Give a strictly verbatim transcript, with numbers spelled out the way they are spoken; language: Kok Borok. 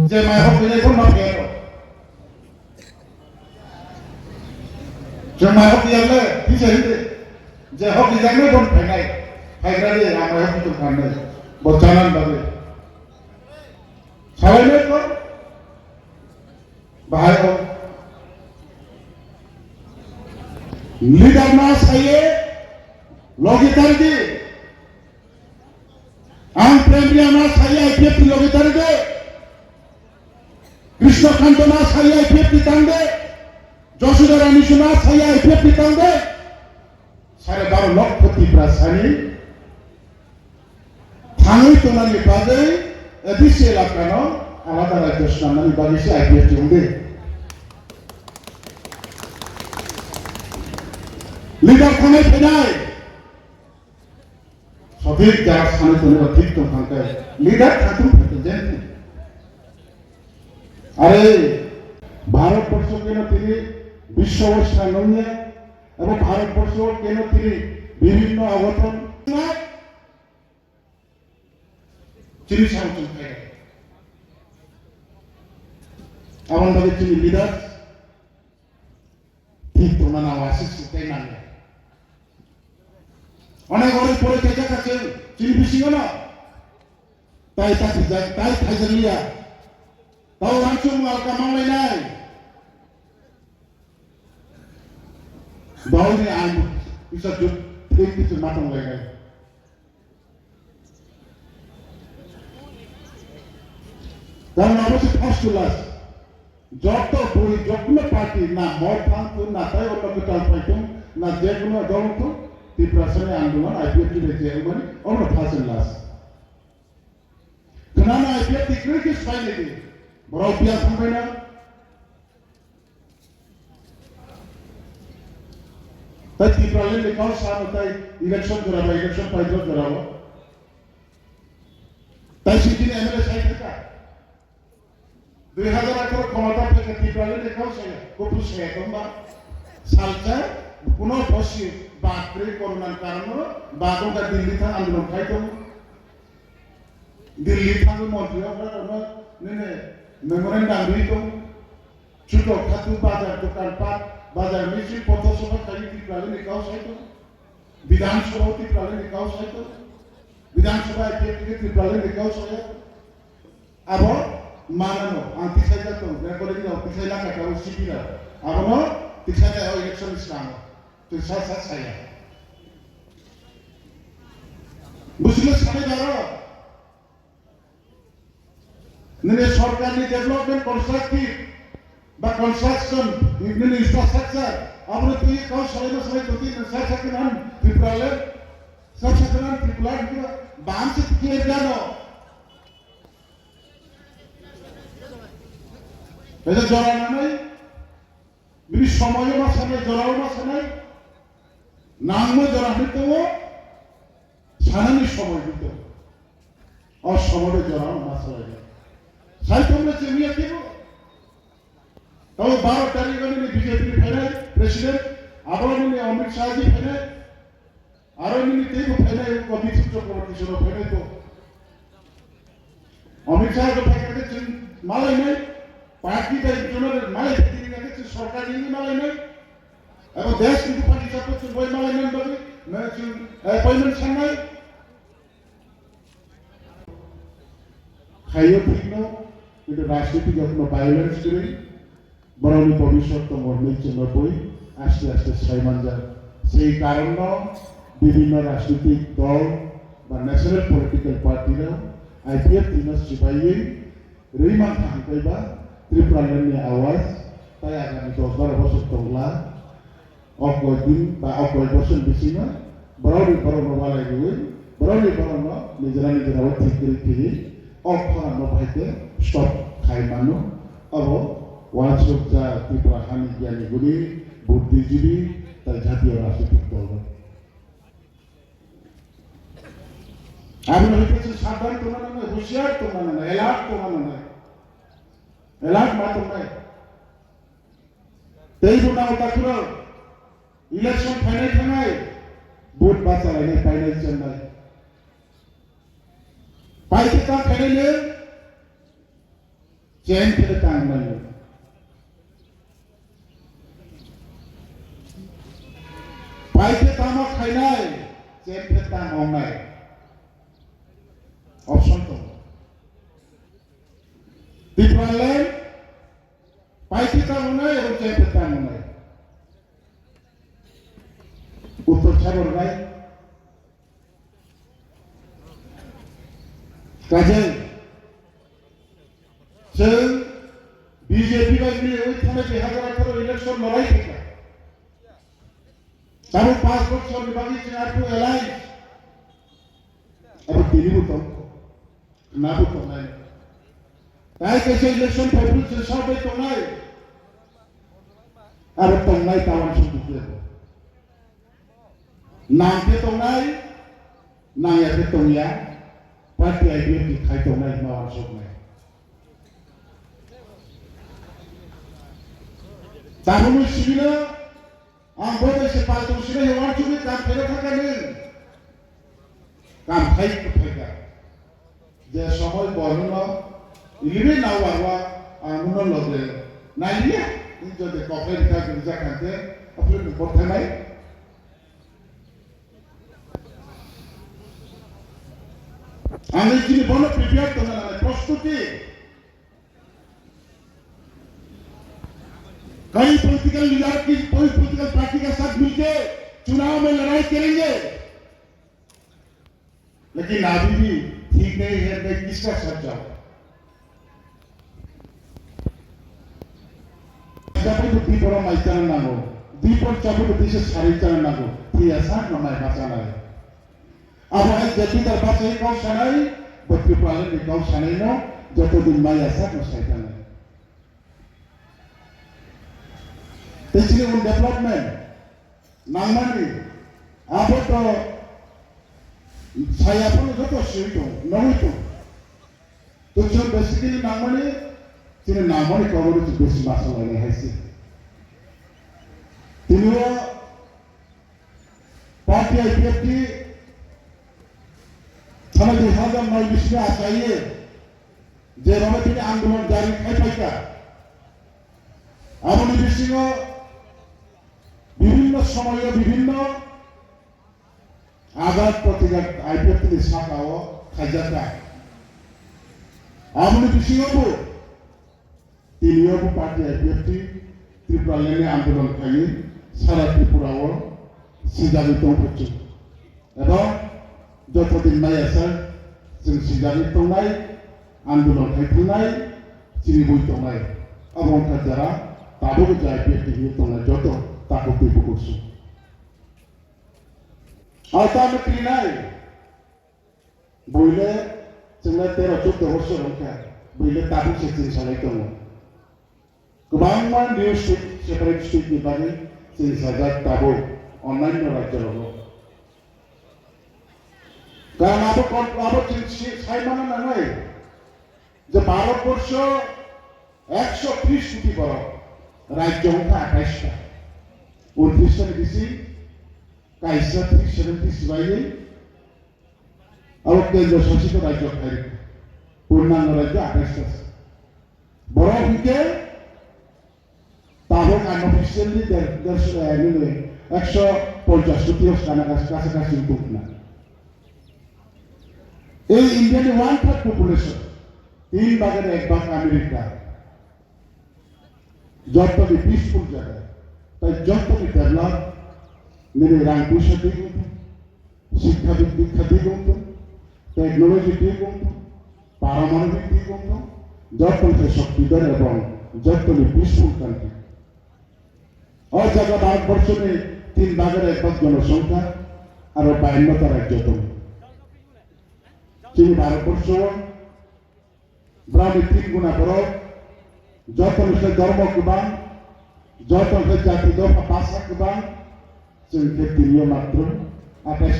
Je mai hok rinai bo no phai rw. Je mai hok ya le, tisa hinde. Je hok rijak nai bo no phainai. Phaigra de, ang mai hok tong phainai. Bo chanan bagwi. Salai nai ko. Bahai o. Leader na saye, logi tardi. Ang Prem Ria na saye, I P F T logi tardi. Krishna Kanta na saye, I P F T tangde. Joshida Rani na saye, I P F T tangde. Sare baro lokho Tiprasani thangwi tongnani bagwi A D C elakano alada rajyo swnamnani bagwi se I P F T wngdi. Leader thangnai phainai. Sothik jaga sanwi tongnai thik tong thangkhe leader thangthung phaikhe jen thung. Are Bharatborsho keno tini biswo o swnamya, abo Bharatborsho keno tini bibhinno ogothon chini samung chung khairok. Aboni bagwi chini leaders thik tongna nango, aswk swk tei nangya. Onek oro pore kaisa kaisa chini bisingo no tai ta thwijak, tai thaijakliya. Tao rangchung alka manglainai. Dol ni ang bisa jut thik thik ma tonglainai. Karon abo se first to last. Joto bui jokno party na mor thang thung na tai onno kwtal pai thung na je kono dol thung Tiprasani andolon I P F T bai je wngmani omo first and last. Khwnana I P F T kwrwi khe swbai nai di. Borok biya thangbai na. Tai Tipraland ni kau sa no tai election jora ba election paidrop jora o. Tai sijini M L A sai thaka. Dui hajar atharo khomata phaikha Tipraland ni kau saya, kutu saya tongba. Salsa kuno bosi bakri corona ni karon no ba tongka Delhi thang andolon khai tong. Delhi thangwi montri okra rokno nini memorandum rwi tong. Chuto khatu bazar dokan pat bazar misil pothor sobha khawi Tipraland ni kau sai tong. Bidhan Sabha o Tipraland ni kau sai tong. Bidhan Sabha I P F T Tipraland ni kau sai. Abo manano ang tikhaijak tong, recording rok tikhaina kha tabo C P rok. Abono tikhaina o election ni swnamo. Twi sa sa saya. Business sanai daro. Nini sorkar ni development constructive ba construction, nini infrastructure, abono twi kau salai ma salai toti sa sa kenan Tipraland, sa sa kenan Tipraland ba ang se tikhe jano. Kaisa jora nanai, bini somoyo ma sanai, jorao ma sanai, nangma jora hinwi tongo, sanani somoi hinwi tongo. O somoi jora ma salai. Sai tongma chemiya kebo. Tabo baro tarikh ani B J P ni phainai president, abo nini Amit Shah ji phainai. Aro nini teibo phainai wngkha Mithun Chakraborty soro phainai to. Amit Shah to phaikha khe chwng malainai, party bai jono malaikha tini khe chwng sorkar nini malainai. Abo desh ni bupha ni hisab to chwng bai malainai bagwi na chwng appointment sanai. Khaio thikno, kintu rajniti jokno violence kwrwi, borokni bobiswt tongo hinwi chwngno bui aste aste sai manjak. Sei karonno bibhinno rajnitik dol ba national political party rok I P F T no swbaiwi rwi mankha, hwnkhe ba Tripuraland ni awaz tai agami dos baro bosor tongla. O koi din ba o koi bosor bisingo borokni borokno walai rwui, borokni borokno nijera nijera o thik kwrwi khaiwi o khorang no bahai khe stop khai mano. Abo uansuk ja Tripura hani gyani guni, buddhijibi tai jatiyo rajnitik dol rok. Abono hwnkhe chwng sabdhan tongna nangnai, husiar tongna nangnai, alert tongna nangnai. Alert ma tongnai. Teibo nang takhurok election phainai thangnai, vote bachalainai painai chengnai. Paikhe ta phainai le, Chen khe tang nai. Pai khe tamo khainai, chen khe tang wngnai. Option tongo. Tipraland, pai khe tang wngnai, ebong chen khe tang wngnai. Uttor sabornai. Kaje, chwng B J P bai mili ui thangna dui hajar atharo election lorai khaikha. Tabuk panch bochor ni bagwi chwng arphuh alliance. Abo tini bo tong, na bo tongnai. Tai kaisa election phaibru chwng sabai tongnai. Abo tongnai tawan sung dukhe. Nang khe tongnai, nang ya khe tongya, party I P F T khai tongnai hwnma uansuknai. Tabukni sibino ang bo bai se paltung sinai uansukni kam khaina thangkha nwng. Kam khai khe phaikha. Je somoi bo nwngno ilibi nao warwa ang nwngno loge naliya, nwng jodi koknai rikha rijak kha khe, aphuru ni bothanai. Ang chini bono prepare tongna nang prostuti. कई political leader की, कोई political party के साथ मिलके चुनाव में लड़ाई करेंगे। लेकिन अभी भी ठीक नहीं है, मैं किसका साथ जाऊं? Jabui bo diporo mai chana nango, dipor chabui bo tisa sari chana nango, tiyasa no mai ma chanai. Abo hai je bidar bachai kau sanai, bo Tripura ni kau sanai no, joto din mai asa no sai tanai. Tei chini un development nangmani, abo to saya phano joto sui tong, nogwi tong. To chwng basically nangmani, chini nangmani kogono chwng besi masa lainai hai se. Tini o Party I P F T thana dui hajar noi bisingo achaiye je rwbaitini andolon jari khai phaikha. Aboni bisingo bibhinno somoyo bibhinno adar protigar I P F T ni sakao khaijakha. Aboni bisingo bo Tini o bo party I P F T Tripura lengni andolon khlaiwi sara Tripura o sijagwi tong phai chwng. Eba joto din maya sa chwng sijagwi tongnai, andolon khai thangnai, chini bui tongnai. Abo wngkha jara tabuk je I P F T hinwi tongnai joto takhuk twi bukhuk song. Auto ano kirinai. Buile chwngno tero chuddo bosor wngkha, buile tabuk se chini salai tongo. Kwbangma new state, separate state ni bagwi chini sajak tabuk onnainyo rajyo rogo. Karon abo kon-, abo chini si-, sai mana nangnai je Bharat borsho ekso tris koti borok, rajyo wngkha athais ta. Untris ta ni bising kaisa three seventy sibai Abo kendro sasito rajyo khai rikha. Purnango rajyo athais ta se. Borok hinkhe tabuk unofficially der-, derso, eh, nini ekso ponchas koti o kana kas-, kasa kasi wngtong khna. Ei India ni one third population, tin bhagor ek bhag America. Jottoni peaceful jaga, tai jottoni develop, nini rang puisa thik wngthung, sikha di-, dikha thik wngthung, technology thik wngthung, paramanobik thik wngthung, jottoni se shokti dor ebong jottoni peaceful country. O jaga Bharat borso ni tin bhagor ek bhag jonosongkha, aro bayanno ta rajyo tongo. Chini Bharat borso o Borokni tin guna borok, joto ni khe dhormo kwbang, joto ni khe jati dopha bhasha kwbang, chwng khe tini o matro athais